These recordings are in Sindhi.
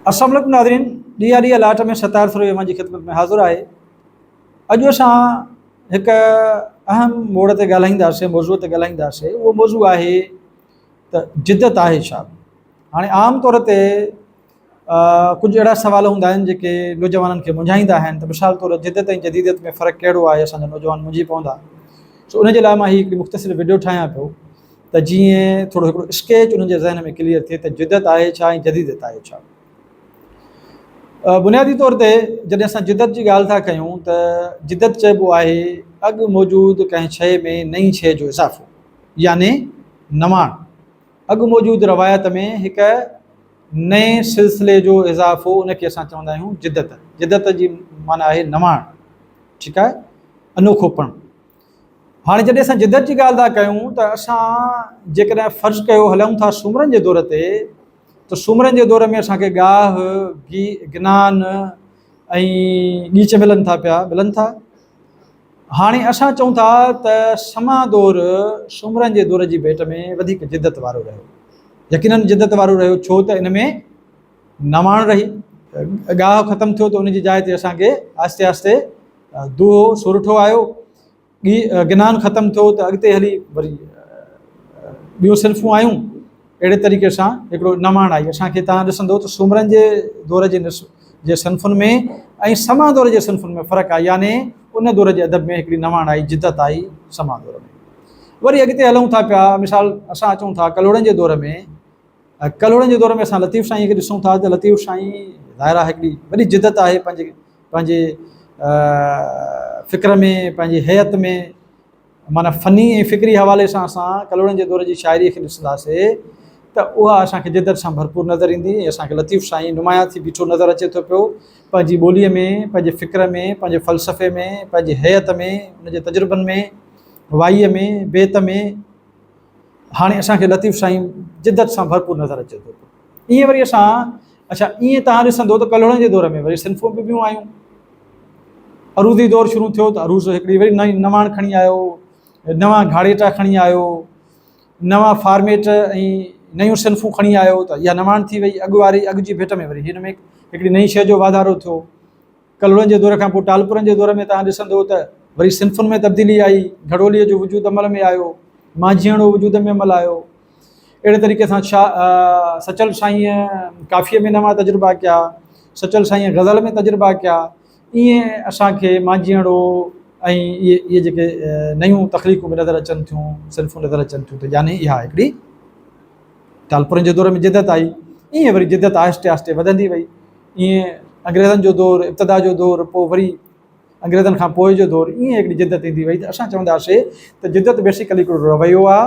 السلام عليڪم ناظرين ڏيئا ڏيئا لاٽ ۾ ستار سروي اوهان جي خدمت ۾ حاضر آهي اڄ اسان هڪ اهم موڙ تي ڳالهائينداسين موضوع تي ڳالهائينداسين اهو موضوع آهي ته جدت آهي ڇا هاڻي عام طور تي ڪجهه اهڙا سوال هوندا آهن جيڪي نوجوانن کي منجهائيندا آهن ته مثال طور جدت ۽ جديديت ۾ فرق ڪهڙو آهي اسانجا نوجوان منجهي پوندا سو ان جي لاء مان هي هڪڙي مختصر وڊيو ٺاهيان پيو ته جيئن ٿورو هڪڙو اسڪيچ انهن جي ذهن ۾ ڪليئر ٿئي ته جدت آهي ڇا ۽ جديديت آهي ڇا. بنيادي طور تي جڏهن اسان جدت جي ڳالهه ٿا ڪيون ته جدت چئبو آهي اڳ موجود ڪنهن شيء ۾ نئين شيء جو اضافو يعني نواڻ. اڳ موجود روايت ۾ هڪ نئين سلسلي جو اضافو ان کي اسان چوندا آهيون جدت. جدت جي معنيٰ آهي نواڻ، ٺيڪ آهي، انوکوپڻ. هاڻي جڏهن اسان جدت جي ڳالهه ٿا ڪيون ته اسان جيڪڏهن فرض ڪيو هلون ٿا سومرن جي دور تي ته سومرن جي دور ۾ اسان کي ڳاهه، گنان ۽ ڳيچ ملن ٿا پيا ملن ٿا. هاڻي اسان چئون ٿا ته سما دور سومرن جي دور جي ڀيٽ ۾ وڌيڪ جدت وارو رهيو. يقينن جدت وارو رهيو ڇو ته ان ۾ نواڻ رهي. ڳاهه ختم ٿيو ته ان جي جاء تي اسان کي آهستي آهستي دوهو سورٺو آيو، ڳي گنان ختم ٿيو ته اڳتي هلي وري ٻيون صنفون آيون، اهڙي طريقي سان هڪڙو نواڻ آئي. اسان کي تهان ڏسندو ته سومرن جي دور جي نس جي صنفن ۾ ۽ سما دور جي صنفن ۾ فرق آهي، يعني ان دور جي ادب ۾ هڪڙي نواڻ آئي، جدت آئي سما دور ۾. وري اڳتي هلون ٿا پيا، مثال اسان اچون ٿا ڪلهوڙن جي دور ۾، ڪلهوڙن جي دور ۾ اسان لطيف سائين کي ڏسون ٿا ته لطيف سائين ظاهر آهي هڪڙي وڏي جدت آهي پنهنجي پنهنجي فڪر ۾ پنهنجي هيئت ۾ معنيٰ فني ۽ فڪري حوالي سان اسان ڪلهوڙن جي دور جي شاعري کي ڏسنداسي ته اها اسان کي جدت سان ڀرپور نظر ايندي ۽ اسان کي لطيف سائين نمايان ٿي بيٺو نظر اچي ٿو پيو پنهنجي ٻوليء ۾ پنهنجي فڪر ۾ پنهنجي فلسفي ۾ پنهنجي هيئت ۾ ان جي تجربن ۾ وائيء ۾ بيت ۾ هاڻي اسان کي لطيف سائين جدت سان ڀرپور نظر اچي ٿو. ائين وري اسان اڇا ائين توهان ڏسندو ته ڪلهوڙن جي دور ۾ وري صنفون به ٻيون آيون. عروضي دور شروع ٿيو ته عروض هڪڙي وري نئين نواڻ کڻي آيو، نوان گهاڙيٽا کڻي آيو، نوان فارميٽ ۽ نيون صنفون کڻي آيو ته اها نواڻ ٿي وئي. اڳ واري اڳ جي ڀيٽ ۾ وري هن ۾ هڪڙي نئين شيء جو واڌارو ٿيو. ڪلهوڙن جي دور کان پوء ٽالپرن جي دور ۾ توهان ڏسندو ته وري صنفن ۾ تبديلي آئي، گهڙوليء جو وجود عمل ۾ آيو، مانجهيئڻو وجود ۾ عمل آيو. اهڙي طريقي سان شاهه سچل سائينء ڪافيء ۾ نوان تجربا ڪيا، سچل سائينء غزل ۾ تجربا ڪيا. ائين اسان کي مانجهيئڻو ۽ اهي اهي جيڪي نيون تخليقون به نظر اچن ٿيون، صنفون نظر اچن ٿيون ته يعني اها هڪڙي ٽالپرن جي دور ۾ جدت آئي. ائين وري جدت آهستي آهستي وڌندي وئي. ائين انگريزن جو دور، ابتدا جو دور، پوء وري انگريزن کان پوء جو دور، ائين هڪڙي جدت ايندي وئي ته اسان چونداسي ته جدت بيسيڪلي هڪڙو رويو آ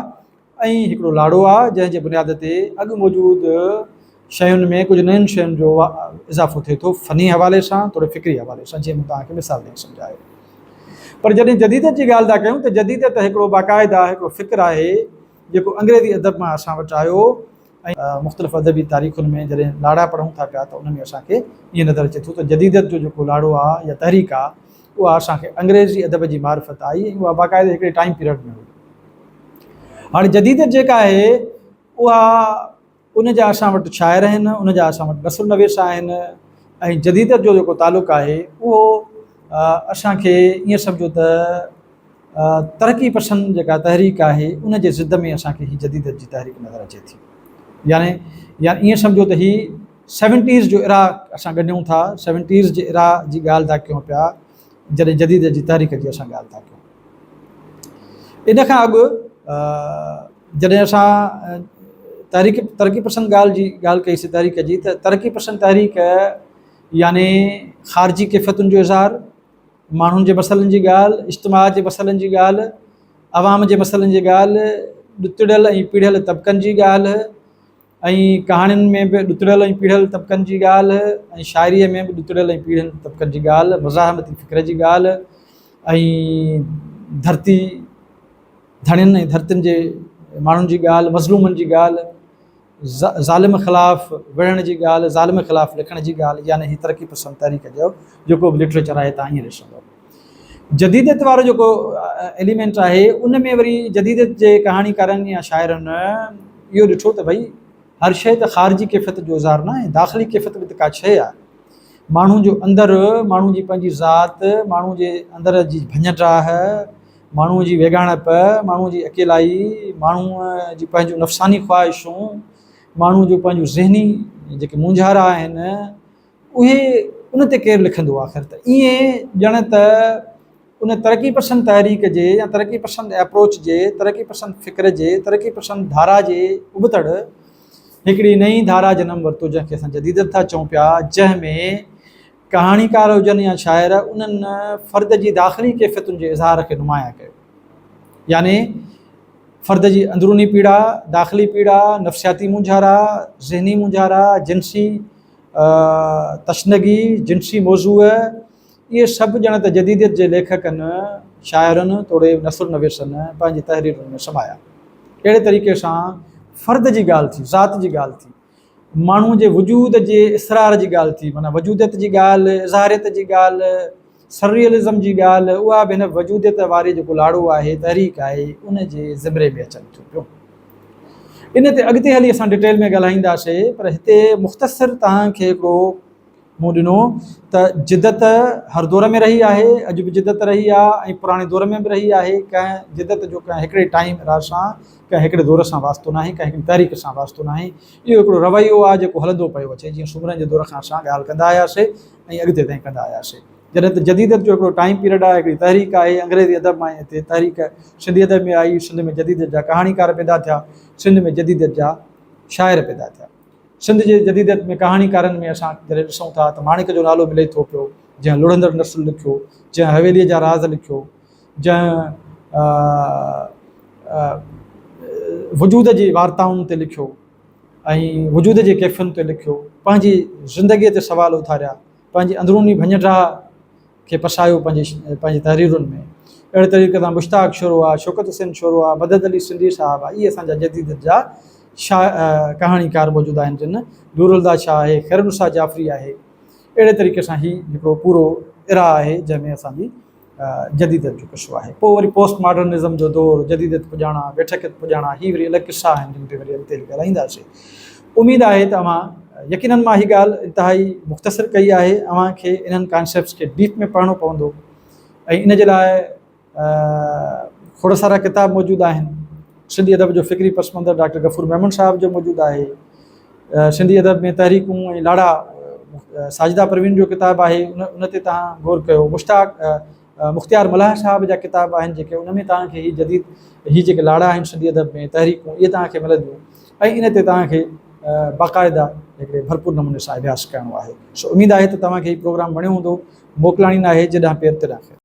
۽ هڪڙو لاڙو آ جنهن جي بنياد تي اڳ موجود شين ۾ ڪجهه نين شين جو اضافو ٿئي ٿو فني حوالي سان توڙي فڪري حوالي سان جيئن مون توهان کي مثال ڏئي سمجهايو. پر جڏهن جديديت جي ڳالهه ٿا ڪيون ته جديديت هڪڙو باقاعده هڪڙو فڪر آهي جيڪو انگريزي ادب مان اسان وٽ آيو ۽ مختلف ادبي تاريخن ۾ جڏهن لاڙا پڙهون ٿا پيا ته ان ۾ اسان کي ائين نظر اچي ٿو ته جديديت جو جيڪو لاڙو آهي يا تحريڪ آهي اها اسان کي انگريزي ادب جي معرفت آئي ۽ اها باقاعده هڪڙي ٽائيم پيريڊ ۾ هئي. هاڻي جديديت جيڪا آهي اها ان جا اسان وٽ شاعر آهن، ان جا اسان وٽ نثر نويس آهن ۽ جديديت جو جيڪو تعلق آهي اهو اسان کي ائين سمجهو ته ترقي پسند جيڪا تحريڪ آهي ان جي ضد ۾ اسان کي هي جديديت جي تحريڪ نظر اچي ٿي يعني يا ائين سمجهو ته هي سيونٽيز جو ارا اسان ڳنڍيون ٿا سيونٽيز جي ارا جي ڳالهه ٿا ڪيون پيا جڏهن جديديت جي تحريڪ جي اسان ڳالهه ٿا ڪيون ان کان اڳ جڏهن اسان تحريڪ ترقي پسند ڳالهه جي ڳالهه ڪئي سي تحريڪ جي ته ترقي پسند تحريڪ يعني خارجي ڪيفيتن جو اظهار ماڻهن جي مسئلن جي ڳالهه، اجتماع جي مسئلن جي ڳالهه، عوام جي مسئلن جي ڳالهه، ڏتڙيل ۽ پيڙهيل طبقن جي ڳالهه ۽ ڪهاڻين ۾ به ڏتڙيل ۽ پيڙهيل طبقن جي ڳالهه ۽ شاعريء ۾ به ڏتڙيل ۽ پيڙهيل طبقن جي ڳالهه، مزاحمتي فڪر جي ڳالهه ۽ ڌرتي ڌڻين ۽ ڌرتين جي ماڻهن جي ڳالهه، مظلومن جي ڳالهه. ظالم خلاف وڙهڻ جي ڳالهه، ظالم خلاف لکڻ جي ڳالهه يعني هي ترقي پسند تحريڪ جو جيڪو به لٽريچر آهي تان ائين ڏسندو. جديديت وارو جيڪو ايليمينٽ آهي ان ۾ وري جديديت جي ڪهاڻيڪارن يا شاعرن اهو ڏٺو ته ڀئي هر شيء ته خارجي ڪيفيت جو اظهار ناهي، داخلي ڪيفيت به ته ڪا شيء آهي. ماڻهو جو اندر، ماڻهو جي پنهنجي ذات، ماڻهو جي اندر جي ڀڃ ڊاهه، ماڻهو جي ويڳاڻپ، ماڻهو جي اڪيلائي، ماڻهو جي پنهنجون نفساني خواهشون، ماڻهو جون پنهنجون ذهني جيڪي مونجهارا آهن، اهي ان تي ڪير لکندو آخر ته ائين ڄڻ ته ان ترقي پسند تحريڪ جي يا ترقي پسند ايپروچ جي ترقي پسند فڪر جي ترقي پسند ڌارا جي ابتڙ هڪڙي نئين ڌارا جنم ورتو جنهن کي اسان جديديت ٿا چئون پيا جنهن ۾ ڪهاڻيڪار هجن يا شاعر انهن فرد جي داخلي ڪيفيتن جي اظهار کي نمايان ڪيو يعني فرد جي اندروني پيڙا داخلي پيڙا نفسياتي مونجهارا ذهني مونجهارا جنسي تشنگي جنسي موضوع اهي سڀ ڄڻ ته جديديت جي ليکڪن، شاعرن توڙي نثر نويسن پنهنجي تحريرن ۾ سمايا. اهڙي طريقي سان فرد جي ڳالهه ٿي، ذات جي ڳالهه ٿي، ماڻهوء جي وجود جي اسرار جي ڳالهه ٿي، معنيٰ وجوديت جي ڳالهه، اظهاريت جي ڳالهه، سرريئلزم جي ڳالهه، اها به هن وجوديت واري جيڪو لاڙو آهي، تحريڪ آهي، ان جي زمري ۾ اچن ٿيون پيون. ان تي اڳتي هلي اسان ڊٽيل ۾ ڳالهائينداسين، پر هتي مختصر توهان کي هڪڙو مون ڏنو ته جدت هر دور ۾ رهي آهي، اڄ به جدت رهي آهي ۽ پراڻي دور ۾ به رهي آهي، ڪنهن جدت جو ڪنهن هڪڙي ٽائيم ايرا سان، ڪنهن هڪڙي دور سان واسطو ناهي، ڪنهن هڪڙي تحريڪ سان واسطو ناهي، اهو هڪڙو رويو آهي جيڪو هلندو پيو اچي، جيئن سومرن جي دور کان اسان ڳالهه ڪندا آياسي ۽ اڳتي تائين ڪندا آياسي. جڏهن ته جديديت جو هڪڙو ٽائيم پيريڊ آهي، هڪڙي تحريڪ آهي، انگريزي ادب مان هتي تحريڪ سنڌي ادب ۾ آئي، سنڌ ۾ جديديت جا ڪهاڻيڪار پيدا ٿيا، سنڌ ۾ جديديت جا شاعر پيدا ٿيا. سنڌ جي جديديت ۾ ڪهاڻيڪارن ۾ اسان جڏهن ڏسون ٿا ته ماڻڪ جو نالو ملي ٿو پيو، جنهن لڙهندڙ نسل لکيو، جنهن حويليء جا راز لکيو، جنهن وجود جي وارتائن تي لکيو ۽ وجود جي ڪيفين تي لکيو، پنهنجي زندگيء تي سوال اٿاريا، پنهنجي اندروني ڀڃ ڊاهه کي پسايو پنهنجي پنهنجي تحريرن ۾ اهڙي طريقي سان مشتاق شورو آ شوڪت حسين شورو آ مدد علي سنڌي صاحب آ اهي اسان جا جديديت جا شا ڪهاڻيڪار موجود آهن جن نورالهديٰ شاهه آهي خيرالنساء جعفري آهي اهڙي طريقي سان هي هڪڙو پورو ارا آهي جنهن ۾ اسان جي جديديت جو قصو آهي پوء وري پوسٽ ماڊرنزم جو دور جديديت پڄاڻا بيٺڪيت پڄاڻا هي وري الڳ قصا آهن جن تي وري اڳتي هلي ڳالهائينداسين اميد آهي ته اوهان يقينن مان هي ڳالهه انتهائي مختصر ڪئي آهي اوهان کي انهن ڪانسيپٽس کي ڊيپ ۾ پڙهڻو پوندو ۽ ان جي لاء کوڙ سارا ڪتاب موجود آهن سنڌي ادب جو فڪري پس منظر ڊاڪٽر غفور ميمڻ صاحب جو موجود آهي سنڌي ادب ۾ تحريڪون ۽ لاڙا ساجده پروين جو ڪتاب آهي ان ان تي توهان غور ڪيو مشتاق مختيار ملاح صاحب جا ڪتاب آهن جيڪي ان ۾ توهان کي هي جديد هي جيڪي لاڙا آهن سنڌي ادب ۾ تحريڪون اهي توهان کي ملنديون ۽ ان تي توهان کي باقاعده هڪڙي ڀرپور نموني سان اڀياس ڪرڻو آهي سو اميد آهي ته توهان کي هي پروگرام وڻيو هوندو موڪلاڻي ناهي جيڏانهن پير تيڏانهن خير.